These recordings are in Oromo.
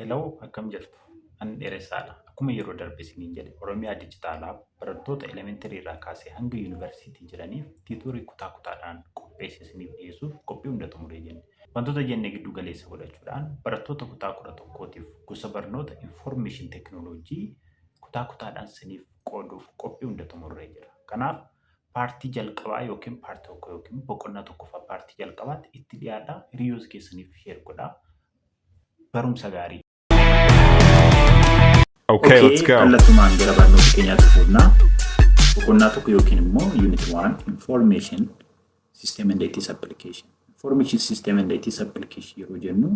Hello, akkam jirtu? Ani Dheeressaadha. Akkuma yeroo darbe isiniin jedhe, Oromiyaa Dijitaalaa barattoota elementary irraa kaasee hanga yuunivarsiitii jiraniif tutorii kutaa kutaadhaan qopheesse isiniif dhiyeessuuf qophii hunda xumuree jenne. Wantoota jenne giddu galeessa godhachuudhaan barattoota kutaa 11tiif gosa barnoota Information Technology kutaa kutaadhaan isiniif qooduuf qophii hunda xumurree jira. Kanaaf paartii jalqabaa yookiin part 1 yookiin boqonnaa 1ffaa paartii jalqabaatti itti dhiyaadhaa, hiriyoota keessaniif share godhaa. Barumsa gaarii. Okay, let's go. Kallattumaan gara barnoota keenyaatti fuudhnaa. Boqonnaa 1 yookiin immoo unit 1, information system and its application. Information system and its application yeroo jennu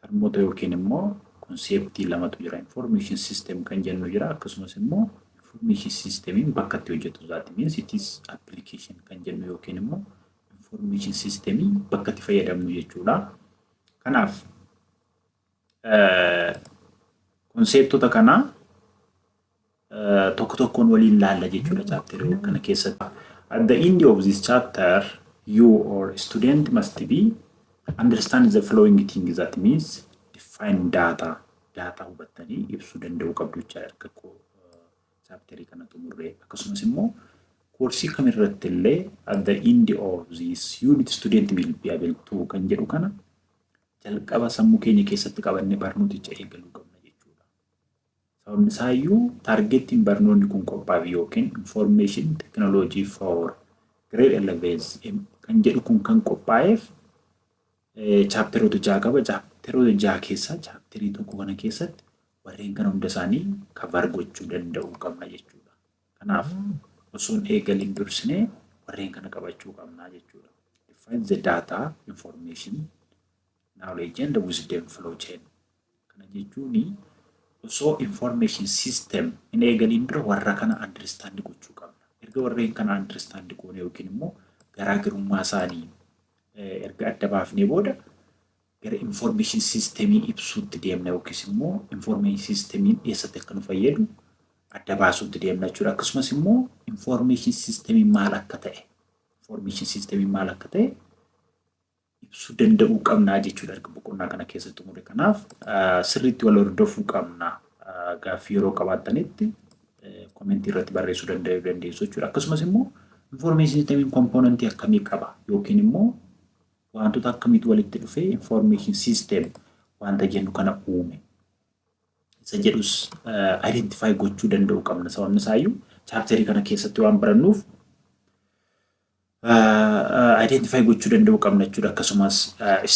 termoota yookiin immoo conceptii lamatu jira. Information system kan jennu jira, akkasumas immoo information systemiin bakka itti hojjetu, that means it is application kan jennu yookiin immoo information systemii bakka itti fayyadamnu jechuudha. Kanaaf conceptota kana tokko tokkoon waliin laalla jechuudha chapterii kana keessatti. At the end of this chapter, you or student must be understand the following things, that means define data. Data hubattanii ibsuu danda'uu qabdu jechaadha akka chapterii kana xumurree. Akkasumas immoo koorsii kamirratti illee at the end of this unit student will be able to kan jedhu kana jalqaba sammuu keenya keessatti qabannee barnooticha eegaluu qabna jechuudha. Sababni isaayyuu targetiin barnoonni kun qophaa'e yookiin information technology for grade 11 kan jedhu kun kan qophaa'eef chapteroota 6 qaba. Chapteroota 6 keessaa chapterii 1 kana keessatti warreen kana hunda isaanii cover gochuu danda'uu qabna jechuudha. Kanaaf osoo hin eegaliin dursinee warreen kana qabachuu qabna jechuudha. Define the data, information, knowledge and wisdom flow chain. Kana jechuun osoo information system hin eegaliin dura warra kana understand gochuu qabna. Erga warreen kana understand goone yookiin immoo garaagarummaa isaanii erga adda baafnee booda gara information systemii ibsuutti deemna yookiis immoo information systemiin eessatti akka nu fayyadu adda baasuutti deemna jechuudha. Akkasumas immoo information systemii maal akka ta'e, information systemii maal akka ta'e ibsuu danda'uu qabnaa jechuudha erga boqonnaa kana keessatti xumure. Kanaaf sirriitti wal hordofuu qabna. Gaaffii yeroo qabaattanitti commentii irratti barreessuu danda'uu dandeessu jechuudha. Akkasumas immoo information systemiin componentii akkamii qaba yookiin immoo wantoota akkamiitu walitti dhufee information system wanta jennu kana uume isa jedhus identify gochuu danda'uu qabna. Sababni isaayyuu chapterii kana keessatti waan barannuuf identify gochuu danda'uu qabna jechuudha. Akkasumas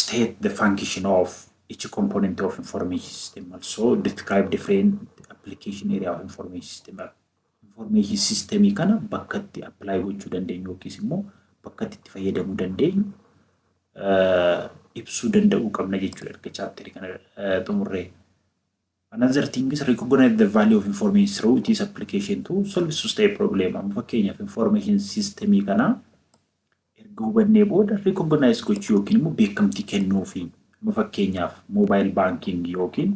state the function of each component of information system, also describe different application area of information system. Information systemii kana bakka itti apply gochuu dandeenyu yookiis immoo bakka itti fayyadamuu dandeenyu ibsuu danda'uu qabna jechuudha erga chapterii kana xumurree. Another thing is recognize the value of information through its application to solve society problem. Amma fakkeenyaaf information systemii kana erga hubannee booda recognize gochuu yookiin immoo beekamtii kennuufi. Amma fakkeenyaaf mobile banking yookiin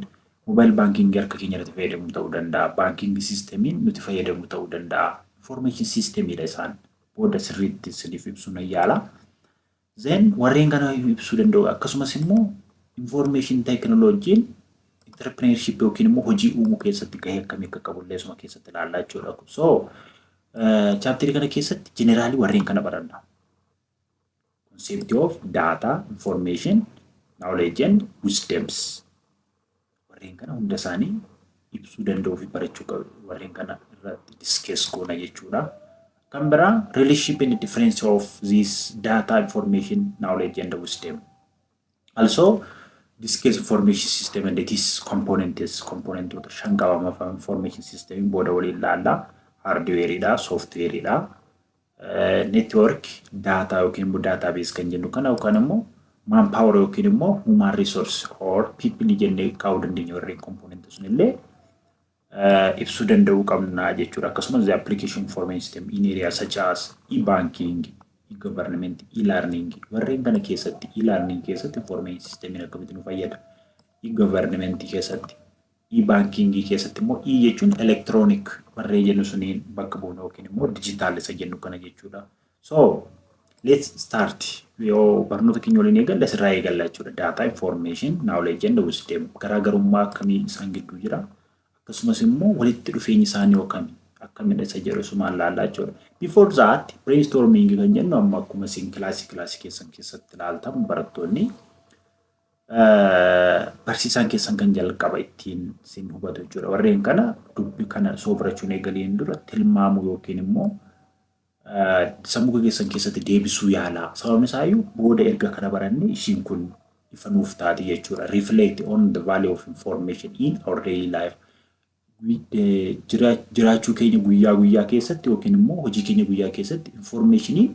mobile banking harka keenya irratti fayyadamu ta'uu danda'a. Banking systemiin nuti fayyadamu ta'uu danda'a. Information systemiidha isaan. Booda sirriitti isiniif ibsuu nan yaala. Then warreen kana ibsuu danda'u. Akkasumas immoo information technologyiin entrepreneurship yookiin immoo hojii uumuu keessatti gahee akkamii akka qabu illee isuma keessatti ilaallaa jechuudha. So chapterii kana keessatti generalii warreen kana baranna. Concept of data, information, knowledge and wisdoms. Warreen kana hunda isaanii ibsuu danda'uu fi barachuu qabu. Warreen kana irratti discuss goona jechuudha. Kan biraa relationship and difference of this data, information, knowledge and wisdom. Also discuss information system and its components. Componentoota shan qabama information system, booda waliin ilaalla. Hardwareidha, softwareidha, network, data yookiin immoo database kan jennu kana yookaan immoo manpower yookiin immoo human resource or people jennee kaa'uu dandeenya, warreen component sun illee ibsuu danda'uu qabna jechuudha. Akkasumas the application information system in areas such as e-banking, e-government, e-learning, warreen kana keessatti, e-learning keessatti information systemiin akkamitti nu fayyada? E-government keessatti, e-banking keessatti immoo e jechuun electronic warreen jennu suniin bakka buuna yookiin immoo digital isa jennu kana jechuudha. So let's start. Yoo barnoota keenya waliin eegalle asirraa eegalla jechuudha. Data, information, knowledge and wisdom garaagarummaa akkamii isaan gidduu jira? Akkasumas immoo walitti dhufeenyi isaanii akkamii? Akkamidha isa jedhu sumaan laallaa jechuudha. Before that, brainstorming kan jennu amma akkuma isin kilaasii keessan keessatti ilaaltan, barattoonni, barsiisaan keessan kan jalqaba ittiin isin hubatu jechuudha. Warreen kana dubbi kana soobrachuun eegaliin dura tilmaamuu yookiin immoo sammuu keessan keessatti deebisuu yaalaa. Sababni isaayyuu booda erga kana baranne ishiin kun ifa nuuf taati jechuudha. Reflect on the value of information in our daily life. Jiraachuu keenya guyyaa guyyaa keessatti yookiin immoo hojii keenya guyyaa keessatti informationii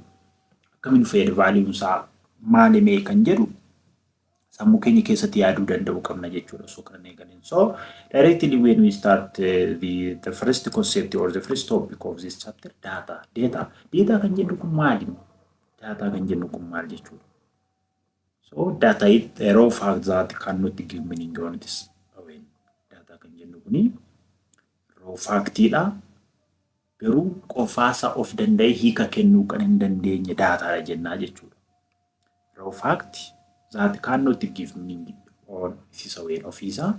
akkamiin fayyada, valueun isaa maali mee kan jedhu sammuu keenya keessatti yaaduu danda'uu qabna jechuudha osoo kana eegaleen. So directly when we start the first concept or the first topic of this chapter, data. Data. Data kan jennu kun maali? Data kan jennu kun maal jechuudha? So data is a raw fact that cannot give meaning on its own. Data kan jennu kuni raw factiidha. Garuu qofaasaa of danda'ee hiika kennuu kan hin dandeenye daataadha jennaa jechuudha. Raw fact that cannot give meaning on its own, ofiisaa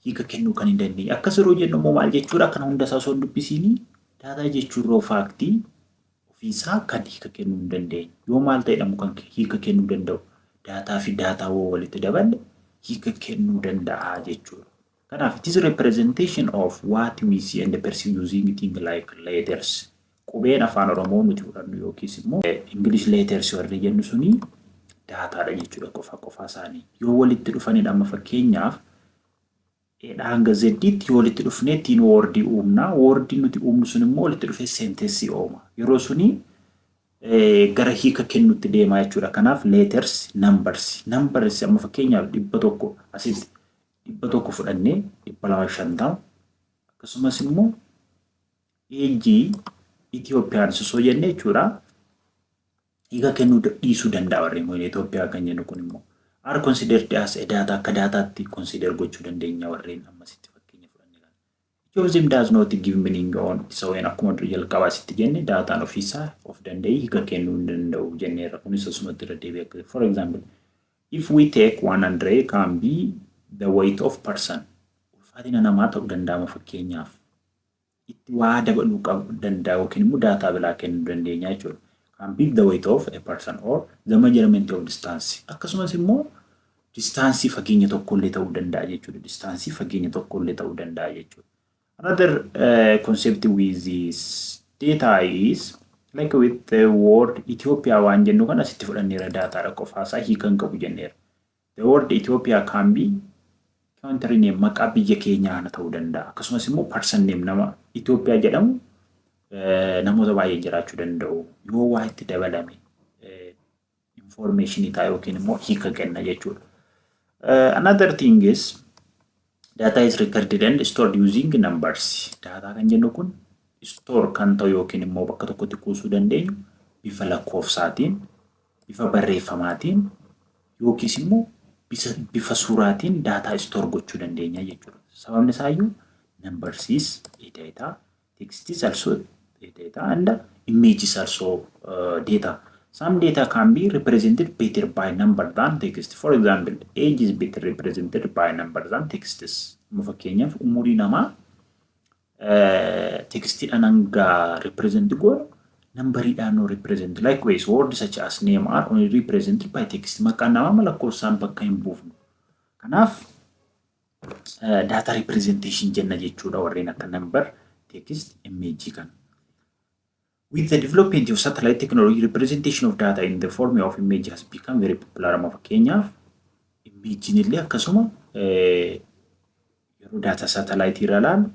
hiika kennuu kan hin dandeenye. Akkas yeroo jennu immoo maal jechuudha? Kana hunda isaa osoo hin dubbisiini, daataa jechuun raw factii ofiisaa kan hiika kennuu hin dandeenye. Yoo maal ta'edhamu kan hiika kennuu danda'u? Daataa fi daataa woo walitti daballe hiika kennuu danda'a jechuudha. Kanaaf it is a representation of what we see and perceive using things like letters. Qubeen Afaan Oromoo nuti fudhannu yookiis immoo English letters warri jennu suni daataadha jechuudha qofa qofa isaanii. Yoo walitti dhufanidha, amma fakkeenyaaf A hanga Zditti yoo walitti dhufnee ittiin wordii uumna. Wordii nuti uumnu sun immoo walitti dhufee sentenceii uuma. Yeroo suni gara hiika kennutti deemaa jechuudha. Kanaaf letters, numbers. Numbers amma fakkeenyaaf 100, asitti 100 fudhannee 250, akkasumas immoo age Itoophiyaan osoo jennee jechuudha. Hiika kennuu dhiisuu danda'a warreen kun. Itoophiyaa kan jennu kun immoo are considered as a data, akka daataatti consider gochuu dandeenya warreen ammasitti fakkeenya fudhannee kana. Each of them does not give meaning on its own. Akkuma jalqabaa asitti jenne, daataan ofiisaa of danda'ee hiika kennuu hin danda'u jenneerra. Kunis asumatti irra deebi'ee akka, for example, if we take 100 can be the weight of person, ulfaatina namaa ta'uu danda'ama fakkeenyaaf, itti waa dabaluu qabu danda'a yookiin immoo daataa biraa kennuu dandeenya jechuudha. Can be the weight of a person or the measurement of distance. Akkasumas immoo distanceii fageenya tokkollee ta'uu danda'a jechuudha. Distanceii fageenya tokkollee ta'uu danda'a jechuudha. Another concept with this data is like with the word Ethiopia waan jennu kan asitti fudhanneera, daataadha, qofaasaa hiika hin qabu jenneera. The word Ethiopia can be country name, maqaa biyya keenyaa ta'uu danda'a. Akkasumas immoo person name, nama Itoophiyaa jedhamu namoota baay'ee jiraachuu danda'u. Yoo waa itti dabalame informationii ta'a yookiin immoo hiika kenna jechuudha. Another thing is data is recorded and stored using numbers. Data kan jennu kun store kan ta'u yookiin immoo bakka tokkotti kuusuu dandeenyu bifa lakkoofsaatiin, bifa barreeffamaatiin yookiis immoo bifa suuraatiin daataa store gochuu dandeenya jechuudha. Sababni isaayyuu numbers is a data, text is also a data and image is also data. Some data can be represented better by number than text. For example, age is better represented by number than texts. Amma fakkeenyaaf umurii namaa textiidhaan hanga represent goonu numberiidhaan no represent. Likewise, words such as name are only represented by text. Maqaan namaa lakkoofsaan bakka hin buufnu. Kanaaf data representation jenna jechuudha warreen akka number, text, image kana. With the development of satellite technology, representation of data in the form of image has become very popular. Amma fakkeenyaaf imageiin illee akkasuma yeroo data satellite irra ilaallu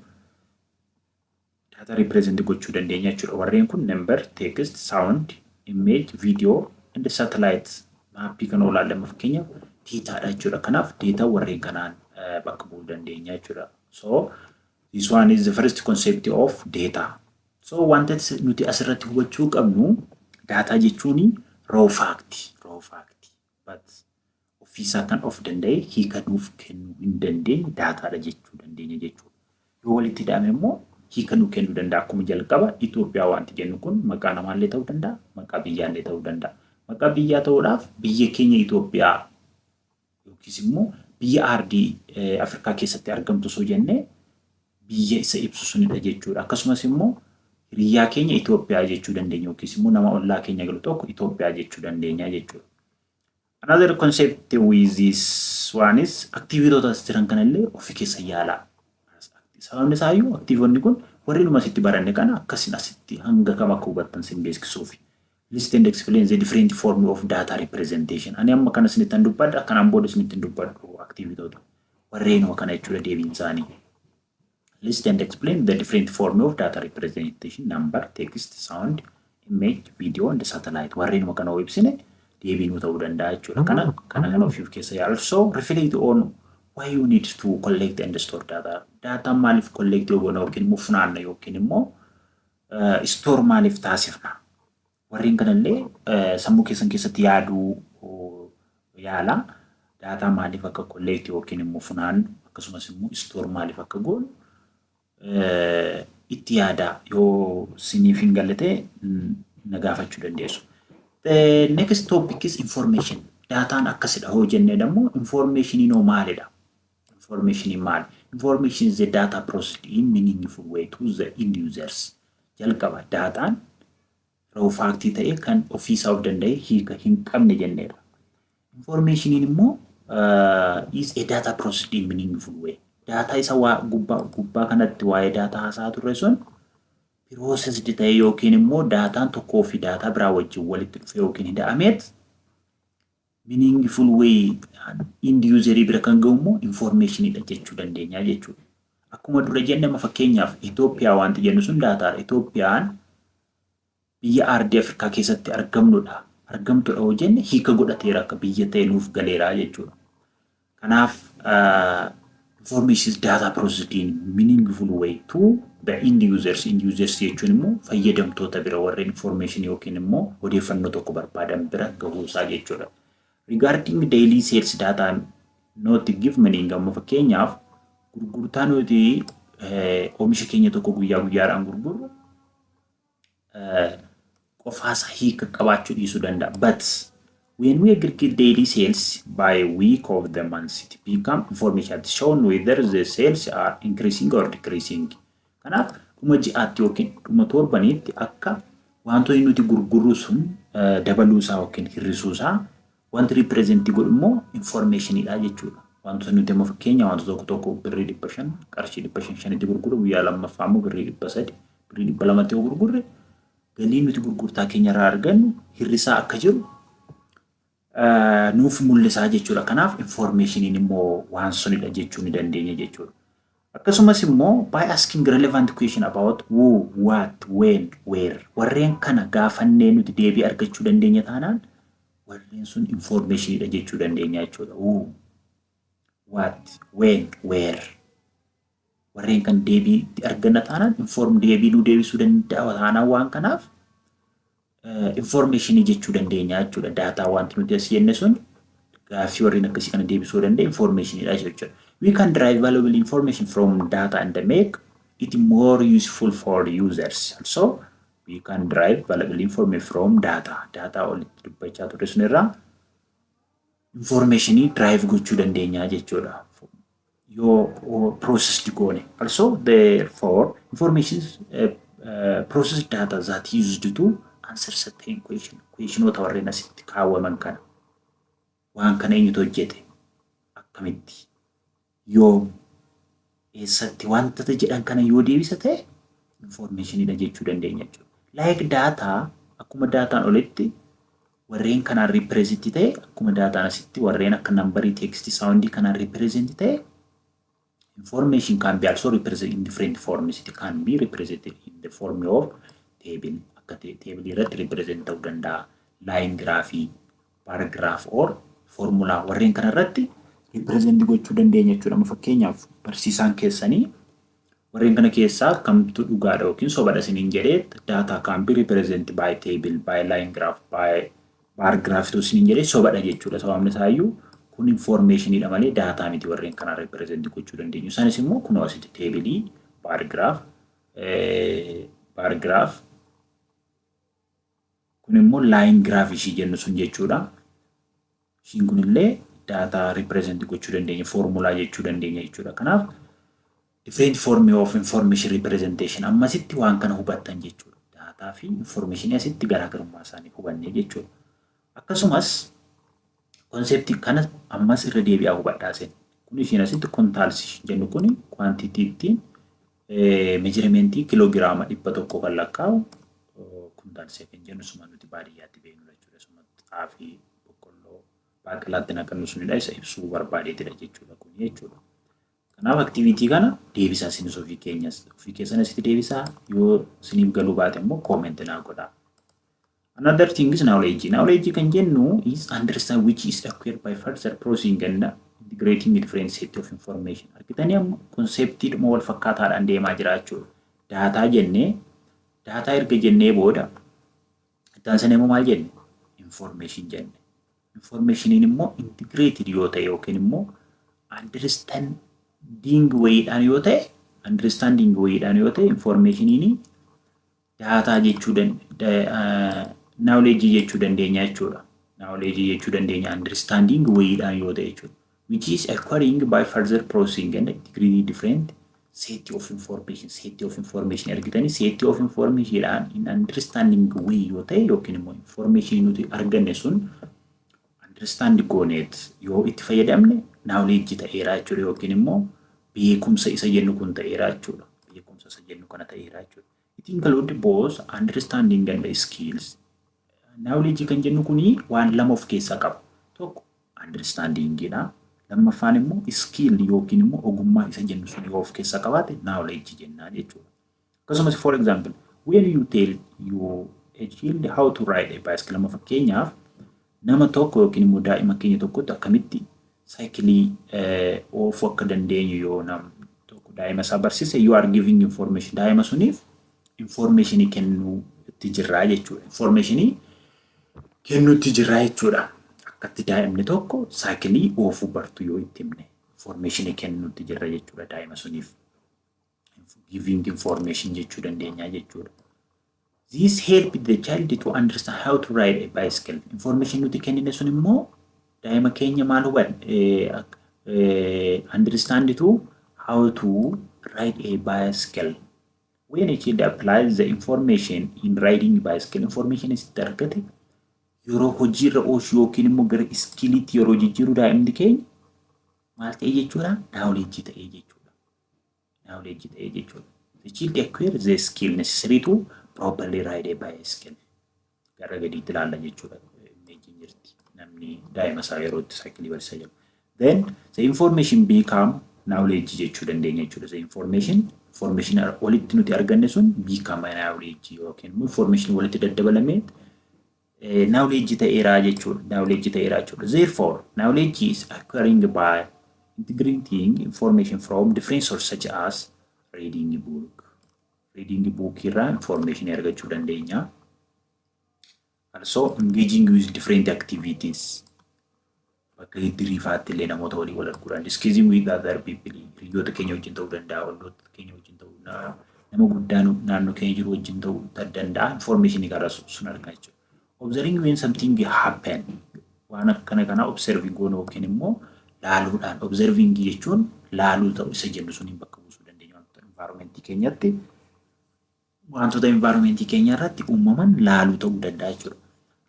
data represent gochuu dandeenya jechuudha. Warreen kun number, text, sound, image, video and satellite mapii kan olaallamu fakkeenyaaf dataadha jechuudha. Kanaaf data warreen kanaan bakka bu'uu dandeenya jechuudha. So this one is the first concept of data. So wanta nuti asirratti hubachuu qabnu, daataa jechuun raw fact, raw fact. But ofiisaa kan of danda'e hiika nuuf kennuu hin dandeenye daataadha jechuu dandeenya jechuudha. Yoo walitti hidhame immoo hiika nuu kennuu danda'a. Akkuma jalqaba Itoophiyaa wanti jennu kun maqaa namaallee ta'uu danda'a, maqaa biyyaallee ta'uu danda'a. Maqaa biyyaa ta'uudhaaf biyya keenya Itoophiyaa yookiis immoo biyya aardii Afrikaa keessatti argamtu osoo jennee biyya isa ibsu sunidha jechuudha. Akkasumas immoo hiriyaa keenya Itoophiyaa jechuu dandeenya yookiis immoo nama ollaa keenya galu tokko Itoophiyaa jechuu dandeenya jechuudha. Another concept with this one is activitoota as jiran kanallee ofii keessa yaalaa. Sababni isaayyuu activitoonni kun warri numa asitti baranne kana akkasin asitti hanga kam akka hubattan sin beeksisuufi. List and explain the different form of data representation. Ani amma kana isinittan dubbadha, kanaan booda isinitti dubbadhu activitoota. Warreenuma kana jechuudha deebiin isaanii. List and explain the different form of data representation: number, text, sound, image, video and satellite. Warreenuma kana yoo ibsine deebii nuu ta'uu danda'a jechuudha. Kana ofiif keessa yaala. Also reflect on why you need to collect and store data. Data maaliif collect yoo goona yookiin immoo funaanna yookiin immoo store maaliif taasifna? Warreen kanallee sammuu keessan keessatti yaaduu yaala. Data maaliif akka collect yookiin immoo funaannu, akkasumas immoo store maaliif akka goonu itti yaada. Yoo siniif hin galle ta'e na gaafachuu dandeessu. The next topic is information. Daataan akkasidha hoo jennee immoo informationiin hoo maalidha? Informationiin maali? Information is the data processed in meaningful way to the end users. Jalqaba daataan raw factii ta'e kan ofiisaa of danda'e hiika hin qabne jenneerra. Informationiin immoo is a data processed in meaningful way. Daataa isa waa gubbaa gubbaa kanatti waa'ee daataa haasaa turre sun processed ta'e yookiin immoo daataan tokkoo fi daataa biraa wajjin walitti dhufe yookiin hidha'ameet meaningful way end userii bira kan ga'u immoo informationidha jechuu dandeenya jechuudha. Akkuma dura jenne, amma fakkeenyaaf Itoophiyaa wanti jennu sun daataadha. Itoophiyaan biyya aardii Afrikaa keessatti argamnudha. Argamtudha yoo jenne hiika godhateera, akka biyya ta'e nuuf galeera jechuudha. Kanaaf information is data processed in meaningful way to the end users. End users jechuun immoo fayyadamtoota bira, warreen information yookiin immoo odeeffannoo tokko barbaadan bira gahuusaa jechuudha. Regarding daily sales data not give meaning, amma fakkeenyaaf gurgurtaa nuti oomisha keenya tokko guyyaa guyyaadhaan gurgurru qofaasaa hiika qabaachuu dhiisuu danda'a. But when we aggregate daily sales by week of the month, it become information shown whether the sales are increasing or decreasing. Kanaaf dhuma ji'aatti yookiin dhuma torbaniitti akka wantoonni nuti gurgurru sun dabaluusaa yookiin hir'isuusaa wanti representii godhu immoo informationidha jechuudha. Wantoota nuti amma fakkeenya wantoota tokko tokko birrii 500, qarshii 500 shanitti gurgurru, guyyaa lammaffaa immoo birrii 300, birrii 200tti yoo gurgurre, galii nuti gurgurtaa keenya irraa argannu hir'isaa akka jiru nuuf mul'isaa jechuudha. Kanaaf informationiin immoo waan sunidha jechuu ni dandeenya jechuudha. Akkasumas immoo by asking relevant question about who, what, when, where, warreen kana gaafannee nuti deebii argachuu dandeenya taanaan warreen sun informationidha jechuu dandeenya jechuudha. Who, what, when, where, warreen kan deebii itti arganna taanaan, inform deebii nu deebisuu danda'a taanaan, waan kanaaf informationii jechuu dandeenya jechuudha. Daataa wanti nuti as jenne sun gaaffii warreen akkasii kana deebisuu danda'e informationidha jechuudha. We can derive valuable information from data and make it more useful for users. Also, we can derive valuable information from data. Data olitti dubbachaa turre sun irraa informationii derive gochuu dandeenya jechuudha. Yoo processed goone. Also, therefore, information is processed data that used to answer certain question. Questionoota warreen asitti kaawwaman kana. Waan kana eenyutu hojjete? Akkamitti? Yoom? Eessatti? Wanta jedhan kana yoo deebisa ta'e informationidha jechuu dandeenya jechuudha. Like data, akkuma daataan olitti warreen kanaan represent ta'e, akkuma daataan asitti warreen akka numberii, textii, soundii kanaan represent ta'e, information can be also represented in different forms. It can be represented in the form of table. Akka table irratti represent ta'uu danda'a. Line graphii, bar graph or formula, warreen kana irratti represent gochuu dandeenya jechuudha. Amma fakkeenyaaf barsiisaan keessanii warreen kana keessaa kamtu dhugaadha yookiin sobadha isiniin jedhee, data can be represent by table, by line graph, by bar graph isiniin jedhee, sobadha jechuudha. Sababni isaayyuu kun informationidha malee daataa miti warreen kana represent gochuu dandeenyu. Isaanis immoo kunoo asitti tableii, bar graph, bar graph, Kun immoo line graph ishii jennu sun jechuudha. Ishiin kunillee data represent gochuu dandeenya, formula jechuu dandeenya jechuudha. Kanaaf different form of information representation ammasitti waan kana hubattan jechuudha. Data fi information asitti garaagarummaa isaanii hubannee jechuudha. Akkasumas conceptii kana ammas irra deebi'aa hubadhaa seen. Kun ishiin asitti quintals jennu kun quantity ittiin measurementii kiloogiraama 100 kan lakkaa'u quintals kan jennu suma nuti baadiyyaatti beeknu jechuudha. Suma xaafii, boqqolloo, baaqelaatti naqannu sunidha, isa ibsuu barbaadeetidha jechuudha kun jechuudha. Kanaaf activity kana deebisaa isinis ofii keenyas ofii keessan asitti deebisaa, yoo isiniif galuu baate immoo comment naa godhaa. Another thing is knowledge. Knowledge kan jennu is understand which is acquired by further processing and integrating different set of information. Argitanii, amma conceptiidhuma wal fakkaataadhaan deemaa jira jechuudha. Data jennee, data erga jennee booda itti aansanii immoo maal jenne? Information jenne. Informationiin immoo integrated yoo ta'e yookiin immoo understanding wayiidhaan yoo ta'e informationiin data jechuu, knowledge jechuu dandeenya jechuudha. Knowledge jechuu dandeenya understanding wayiidhaan yoo ta'e jechuudha. Which is acquiring by further processing and integrating different set of information. Set of information argitanii, set of information in understanding way yoo ta'e yookiin immoo information nuti arganne sun understand gooneet yoo itti fayyadamne knowledge ta'eera jechuudha yookiin immoo beekumsa isa jennu kun ta'eera jechuudha. Beekumsa isa jennu kana ta'eera jechuudha. It include both understanding and skills. Knowledge kan jennu kuni waan lama of keessaa qaba. Tokko understandingidha. Lammaffaan immoo skill yookiin immoo ogummaa isa jennu sun yoo of keessaa qabaate knowledge jennaan jechuudha. Akkasumas, for example, when you tell you a child how to ride a bicycle, amma fakkeenyaaf nama tokko yookiin immoo daa'ima keenya tokkotti akkamitti saayikilii oofuu akka dandeenyu yoo nam tokko daa'ima isaa barsiise, you are giving information, daa'ima suniif informationii kennuu itti jirraa jechuudha. Informationii kennuutti jirraa jechuudha. Akkatti daa'imni tokko saayikilii oofuu bartu yoo itti himne informationii kennuutti jirra jechuudha daa'ima suniif. Giving information jechuu dandeenya jechuudha. This help the child to understand how to ride a bicycle. Information nuti kennine sun immoo daa'ima keenya maal huban, understand to how to ride a bicycle. When a child applies the information in riding bicycle, information isitti argate yeroo hojiirra oolchu yookiin immoo gara skilliitti yeroo jijjiiru daa'imni keenya maal ta'e jechuudha? Knowledge ta'e jechuudha. Knowledge ta'e jechuudha. The child acquire the skill necessary to properly ride a bicycle. Gara gadiitti ilaalla jechuudha. Imagein jirti. Namni daa'ima isaa yeroo itti saayikilii barsiisaa jiru. Then the information become knowledge jechuu dandeenya jechuudha. The information walitti nuti arganne sun become knowledge yookiin immoo information walitti daddabalamee knowledge ta'eeraa jechuudha. Knowledge ta'eeraa jechuudha. Therefore, knowledge is acquiring by integrating information from different sources such as reading book. Reading book irraa information argachuu dandeenya. Also engaging with different activities. Bakka hiriifaatti illee namoota walii wal arguudhaan, discussing with other people, hiriyoota keenya wajjin ta'uu danda'a, olloota keenya wajjin ta'uu danda'a, nama guddaa naannoo keenya jiru wajjin ta'uu danda'a. Information karaa sun argaa jechuudha. Observing when something happen, waan akkana kana observe goonu yookiin immoo laaluudhaan, observing jechuun laaluu ta'u isa jennu suniin bakka buusuu dandeenya, wantoota environmentii keenyatti, wantoota environmentii keenya irratti uumaman laaluu ta'uu danda'a jechuudha.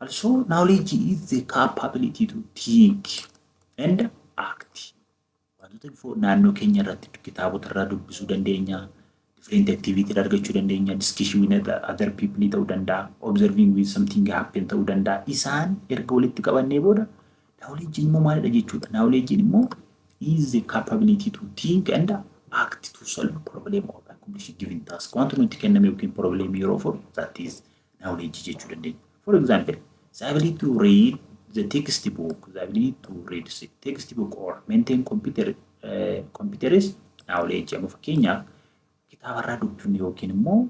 Also, knowledge is the capability to think and act. Wantoota naannoo keenya irratti kitaabota irraa dubbisuu dandeenya, different activity argachuu dandeenya, discussion with other people ta'uu danda'a, observing with something happen ta'uu danda'a. Isaan erga walitti qabannee booda knowledge immoo maalidha jechuudha. Knowledge immoo is the capability to think and act to solve problem or accomplish given task. Wanta nuti kenname yookiin problem yeroo furu, that is knowledge jechuu dandeenya. For example, the ability to read the textbook, the ability to read the textbook or maintain computer is knowledge. Amma fakkeenyaaf kitaabarraa dubbifne yookiin immoo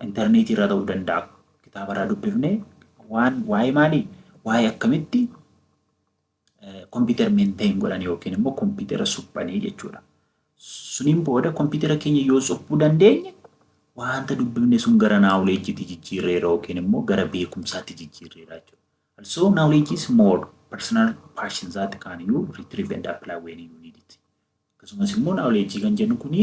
intarneetii irraa ta'uu danda'a. Kitaabarraa dubbifne waan waa'ee maalii, waa'ee akkamitti kompiitara maintain godhan yookiin immoo kompiitara suphanii jechuudha. Suniin booda kompiitara keenya yoo suphuu dandeenye Wanta dubbifne sun gara knowledge'itti jijjiirreera yookiin immoo gara beekumsaatti jijjiirreera jechuudha. Also, knowledge is more personal passion that can you retrieve and apply when you need it. Akkasumas immoo knowledge kan jennu kuni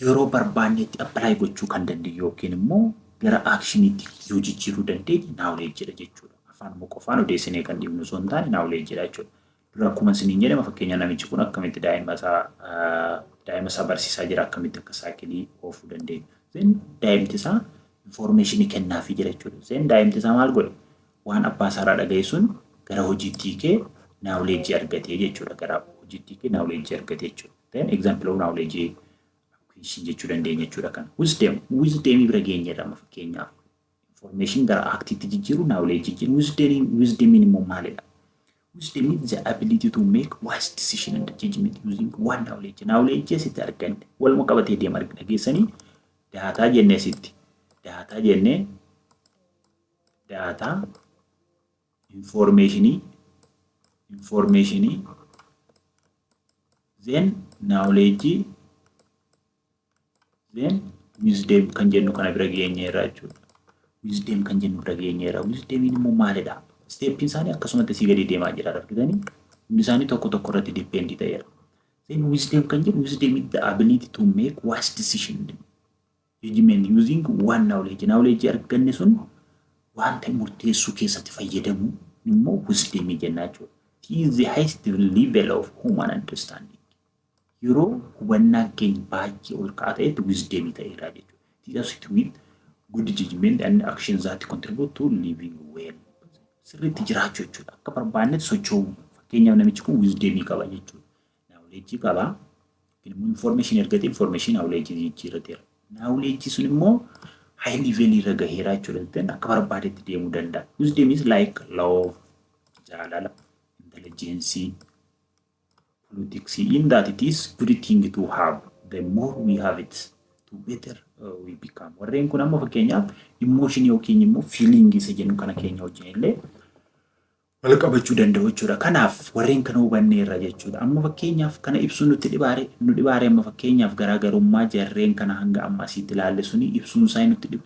yeroo barbaannetti apply gochuu kan dandeenyu yookiin immoo gara actioniitti yoo jijjiiruu dandeenye knowledge dha jechuudha. Afaan qofaan odeessinee kan dhiibnu osoo hin taane knowledge dha jechuudha. Dura akkuma isiniin jedhama, fakkeenya namichi kun akkamitti daa'ima isaa barsiisaa jira, akkamitti akka saayikilii oofuu dandeenyu. Then daa'imti isaa informationii kennaafii jira jechuudha. Then daa'imti isaa maal godhe? Waan abbaa isaarraa dhaga'e sun gara hojiitti hiikee knowledge argatee jechuudha. Gara hojiitti hiikee knowledge argatee jechuudha. Then example of knowledge acquisition jechuu dandeenya jechuudha kana. Wisdom, wisdom bira geenyeerra amma fakkeenyaaf. Information gara actiitti jijjiiru knowledge jijjiiru. Wisdomiin immoo maalidha? Wisdom is the ability to make wise decision and judgment using one knowledge. Knowledge asitti arganne waluma qabatee deema dhageessanii data jennee asitti. Data jennee, data, informationii, then knowledge, then wisdom kan jennu kana bira geenyeerra jechuudha. Wisdom kan jennu bira geenyeerra. Wisdomiin immoo maalidha? Stepiin isaanii akkasumatti asii gadi deemaa jira, argitanii? Hundi isaanii tokko tokko irratti depend ta'eera. Then wisdom kan jennu, wisdom is the ability to make wise decision judgment using one knowledge. Knowledge arganne sun wanta murteessuu keessatti fayyadamu immoo wisdom jenna jechuudha. It is the highest level of human understanding. Yeroo hubannaan keenya baay'ee ol ka'aa ta'etti wisdom ta'eera jechuudha. It is associated with good judgment and actions that contribute to living well. Sirriitti jiraachuu jechuudha. Akka barbaannetti socho'uu. Fakkeenyaaf, namichi kun wisdomii qaba jechuudha. Knowledge qaba. Yookiin immoo information argate, information knowledge jijjiirrateera. Knowledge sun immoo high level irra gaheera jechuudha. Then akka barbaadetti deemuu danda'a. Wisdom is like love, jaalala, intelligence, politics, in that it is good thing to have. The more we have it, the better we become. Warreen kun amma fakkeenyaaf emotion yookiin immoo feeling isa jennu kana keenya wajjin illee wal qabachuu danda'u jechuudha. Kanaaf warreen kana hubanneerra jechuudha. Amma fakkeenyaaf kana ibsuun nutti dhibaare nu dhibaare? Amma fakkeenyaaf garaagarummaa jarreen kana hanga amma asitti ilaalle suni ibsuun isaa nutti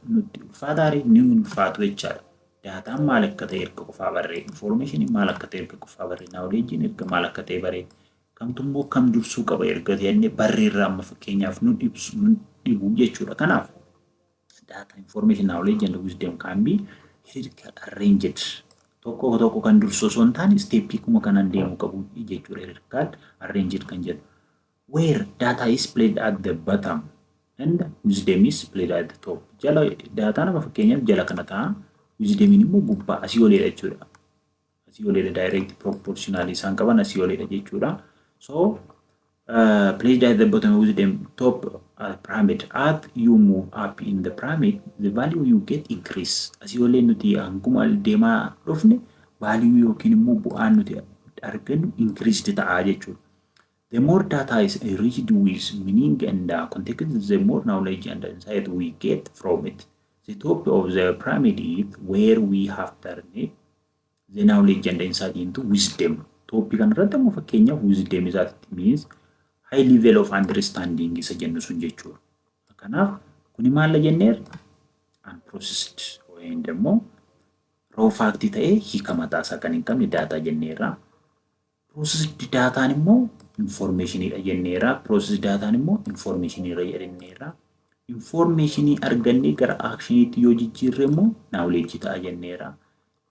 ulfaataare? Ni ulfaatu jechaadha. Dataan maal akka ta'e erga qofaa barree, information maal akka ta'e erga qofaa barree, knowledge'n erga maal akka ta'e barree, kamtummoo kam dursuu qaba erga jennee barreerra, amma fakkeenyaaf nu dhibsu nu dhibu jechuudha. Kanaaf data, information, knowledge and wisdom can be arranged. Tokko tokko kan dursu osoo hin taane stepii kuma kanaan deemuu qabu jechuudha. Hierarchical arranged kan jedhu. Where data is placed at the bottom and wisdom is placed at the top. Jala data nama fakkeenyaaf jala kana ta'a. Wisdomiin immoo gubbaa asii oliidha jechuudha. Asii oliidha, direct proportional isaan qaban asii oliidha jechuudha. So placed at the bottom, wisdom top pyramid. As you move up in the pyramid, the value you get increase. Asii olee nuti hanguma deemaa dhufne value yookiin immoo bu'aan nuti argannu increased ta'a jechuudha. The more data is enriched with meaning and context, the more knowledge and insight we get from it. The top of the pyramid is where we have turned the knowledge and insight into wisdom. Topii kanarratti ammoo fakkeenyaaf wisdom isaatti means high level of understanding isa jennu sun jechuudha. Kanaaf kuni maal jenneer? Unprocessed ወይም ደግሞ raw fact ta'ee hiika mataasaa kan hin qabne data jenneerra. Processed dataan immoo informationidha jenneerra. Processed dataan immoo informationirra jenneerra. Informationii argannee gara actioniitti yoo jijjiirre immoo knowledge ta'a jenneerra.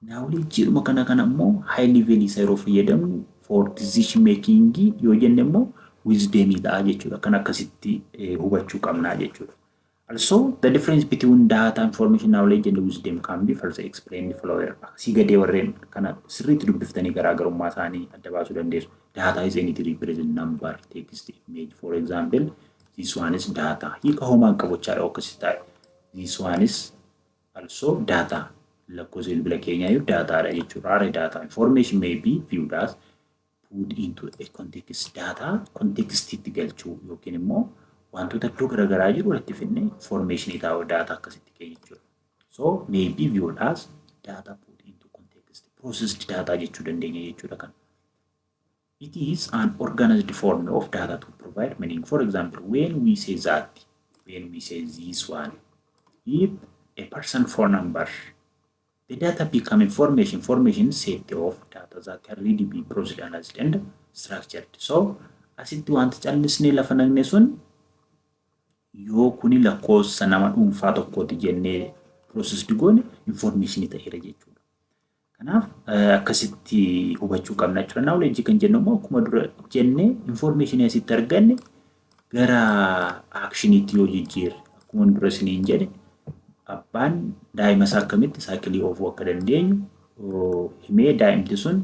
Knowledgeedhuma kana immoo high level isa yeroo fayyadamnu for decision making yoo jenne immoo wisdom ta'a jechuudha. Kan akkasitti hubachuu qabnaa jechuudha. Also, the difference between data, information, knowledge and wisdom can be further explained follower. Asii gadee warreen kana sirriitti dubbiftanii garaagarummaa isaanii adda baasuu dandeessu. Data is anything represent number, text, image. For example, this one is data. Hiika homaa hin qabu jechaadha akkasitti ta'e. This one is also data. Lakkoofsa bilbila keenyaa iyyuu dataadha jechuudha. Are data. Information may be viewed as put into a context. Data contextitti galchuu yookiin immoo wantoota iddoo garaagaraa jiru walitti fidnee information taa'u data akkasitti keenya jechuudha. So may be viewed as data put into context. Processed data jechuu dandeenya jechuudha kana. It is an organized form of data to provide meaning. For example, when we say that When we say this one, if a person phone number, the data become information. Information set of data that can really be processed, analyzed and structured. So asitti wanti callisnee lafa naqne sun yoo kuni lakkoofsa nama dhuunfaa tokkooti jennee processed goone, information ta'eera jechuudha. Kanaaf akkasitti hubachuu qabna jechuudha. Knowledge kan jennu immoo akkuma dura jennee information asitti arganne gara actioniitti yoo jijjiirre, akkuma dura isiniin jedhe, abbaan daa'ima isaa akkamitti saayikilii oofuu akka dandeenyu himee daa'imti sun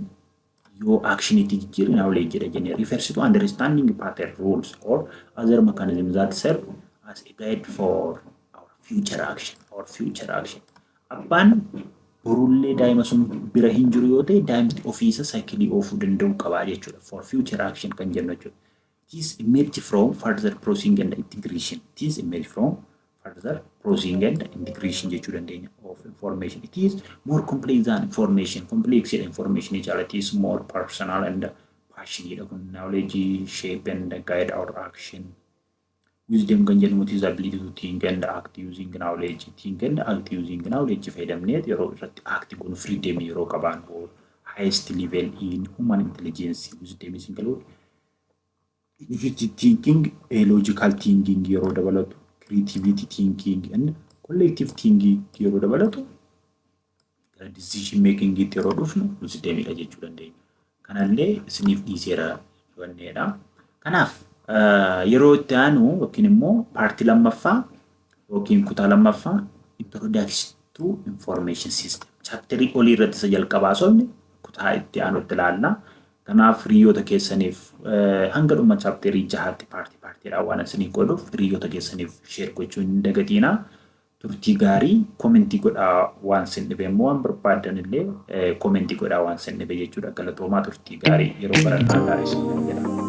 yoo actioniitti jijjiirre knowledge jedha jennee, refers to understanding pattern, rules or other mechanisms that serve as a guide for our future action or future action. Abbaan borullee daa'ima sun bira hin jiru yoo ta'e, daa'imti ofiisa saayikilii oofuu danda'u qabaa jechuudha. For future action kan jennu jechuudha. It is emerge from further processing and integration. It is emerge from further processing and integration jechuu dandeenya of information. It is more complex than information. Complex jedha information caala. It is more personal and passionate kun. Knowledge shape and guide our action. Wisdom kan jedhamu, it is ability to think and act using knowledge. Think and act using knowledge fayyadamnee yeroo irratti act goonu, freedom yeroo qabaannu, highest level in human intelligence. Wisdom is include innovative thinking, logical thinking yeroo dabalatu, creativity thinking and collective thinking yeroo dabalatu, gara decision making itti yeroo dhufnu wisdomidha jechuu dandeenya. Kanallee isiniif dhiiseera wanneedha. Kanaaf yeroo itti aanu yookiin immoo partii lammaffaa yookiin kutaa lammaffaa, introduction to information system, chapterii olii irratti isa jalqabaa sobne kutaa itti aanutti ilaalla. Kanaaf hiriyoota keessaniif hanga dhuma chapterii jahaatti partii partiidhaan waan isinii qooduuf, hiriyoota keessaniif share gochuu hin dagatiinaa. Turtii gaarii. Commentii godhaa waan isin dhibe immoo, waan barbaadan illee commentii godhaa waan isin dhibe jechuudha. Galatoomaa, turtii gaarii, yeroo barannaa gaarii isin jedha.